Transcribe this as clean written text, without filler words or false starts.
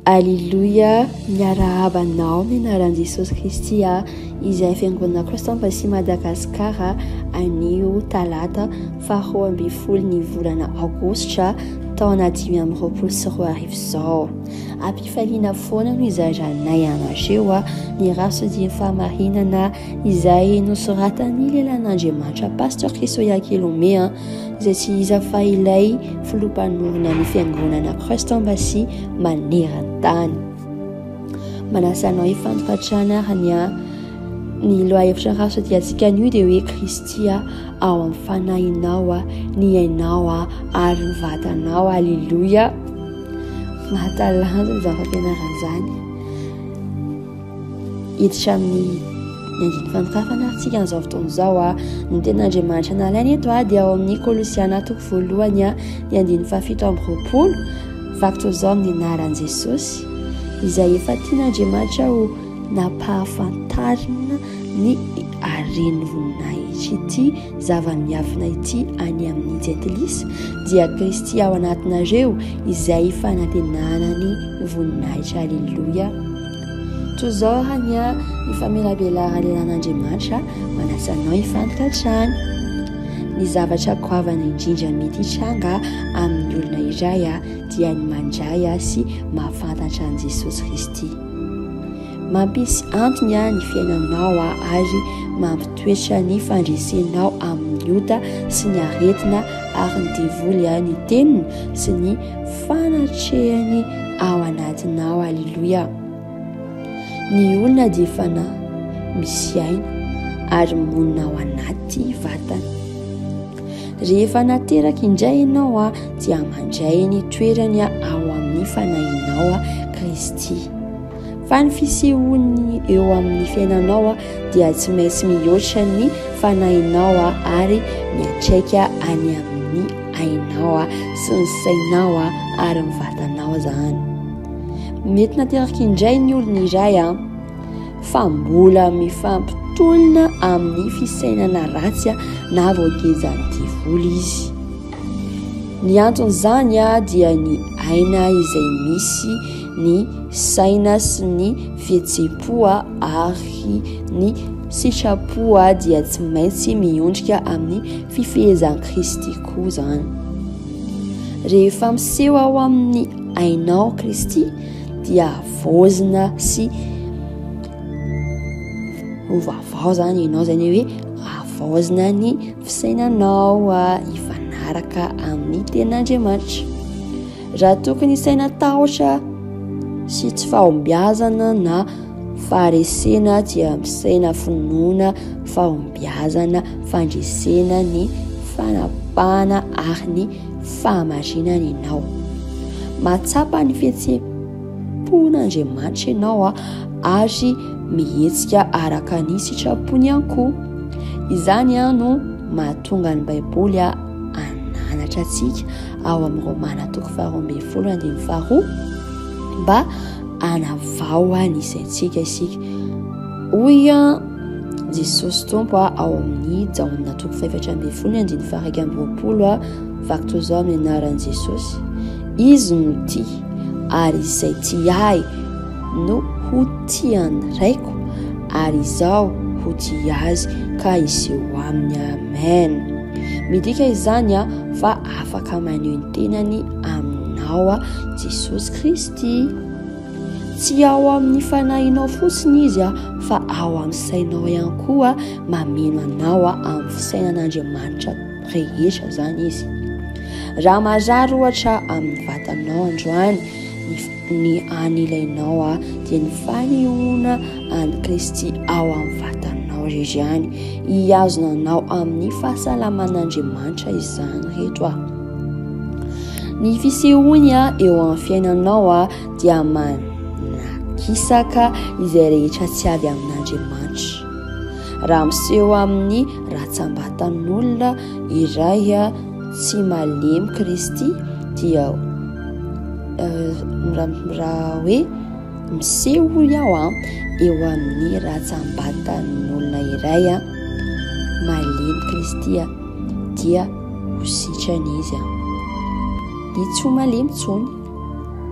Aleloia, miarahaba anao amin'ny anaran'i Jesosy Kristy a, izay Fiangonana Christ Embassy Madagascar anio talata faharoa ambin'ny folo ny volana aogositra taona 2025 izao. Ampifaliana foana no izaranay anareo a, ny rafisodin'ny fahamarinana izay nosoratan'ny lelan'Andriamanitra Pasteur Christo Yakelome a, izay tsy iza fa ilay filoha mpanorina ny fiangonana Christ Embassy maneran-tany. Manasa anao hifantoka hatrany ary ny ny lohahevitra raso diantsika anio dia hoe Kristy ao amin'ny fanahinao, ny ainao ary ny vatanao. Aleloia! Mahatalanjona izany fampianarana izany. Hiditra amin'ny ny andininy fanokafana ary tsika amin'izao fotoana izao a. Ny tenin'Andriamanitra nalaina eto a dia ao amin'ny Kolosiana toko voalohany a ny andininy fahafito amby roapolo. Vaky toy izao amin'ny anaran'i Jesosy izay efa tian'Andriamanitra ho nampahafantarina ny haren'ny voninahitra ity zava-miafina ity any amin'ny jentilisa dia Kristy ao anatinareo izay fanantenana ny voninahitra. Aleloia. Toy izao raha ny ny famelabelaran'ny lelan'Andriamanitra manasa anao hifantoka hatrany. Ny zavatra goavana indrindra mety hitranga amin'ny olona iray dia ny mandray sy mahafantatra an'i Jesosy Kristy. Mampisy antony ny fiainanao ary mampitoetra ny fandresenao amin'ny ota sy ny aretina ary ny devoly ny teniny sy ny fanatrehany ao anatinao. Aleloia. Ny olona dia fanahy misy aina ary monina ao anaty vatana. Rehefa nateraka indray ianao dia mandray ny toerany ao amin'ny fanahinao Kristy. Fa ny fisehoany eo amin'ny fiainanao dia tsy maintsy mihoatra ny fanahinao ary miantraika any amin'ny ainao sy ny sainao ary ny vatanao izany. Mety nateraka indray ny olona iray fa mbola mifampitolona amin'ny fisainana ratsy na voagejan'ny devoly izy. Ny anton'izany dia ny aina izay misy ny saina sy ny fihetseham-po ary ny sitrapo dia tsy maintsy miondrika amin'ny fifehezan'i Kristy koa izany. Rehefa miseho ao amin'ny ainao Kristy dia havaozina sy ho vaovao izany ianao, izany hoe havaozina ny fisainanao hifanaraka amin'ny tenin'Andriamanitra. Raha tokony hisaina tahotra sy tsy fahombiazana na faharesena dia misaina finoana, fahombiazana, fandresena ny fanapahana ary ny fahamarinana ianao. Mahatsapa ny fihetseham-pon'Andriamanitra ianao ary mihetsika araka ny sitrapony ihany koa. Izany no mahatonga ny Baiboly hananatra antsika ao amin'ny Romana toko faharoa ambin'ny folo andininy faharoa mba hanavao ny saintsika isika. Hoy Jesosy Tompo ao amin'ny Jaona toko fahefatra ambin'ny folo andininy faha-iraika amby roapolo, vaky toy izao amin'ny anaran'i Jesosy: Izy no tia, ary izay tia ahy no ho tian'ny Raiko, ary izaho ho tia azy ka hiseho aminy. Amen. Midika izany fa afaka maneho ny tenany aminao Jesosy Kristy. Tsy ao amin'ny fanahinao fotsiny izy fa ao amin'ny sainao ihany koa, mameno anao amin'ny fisainan'Andriamanitra rehetra izany izy. Raha marary ohatra amin'ny vatanao androany, ny any ilainao dia ny fanehoana an'i Kristy ao amin'ny vatanao irery ihany. Hihazona anao amin'ny fahasalaman'Andriamanitra izany reto aho. Ny fisehoany eo amin'ny fiainanao dia manakisaka izay rehetra tsy avy amin'Andriamanitra. Raha miseho amin'ny ratsambatan'olona iray tsy malemy Kristy dia raha hoe miseho hoy aho eo amin'ny ratsambatan'olona iray malemy Kristy dia ho sitrana izy dia tsy ho malemy intsony.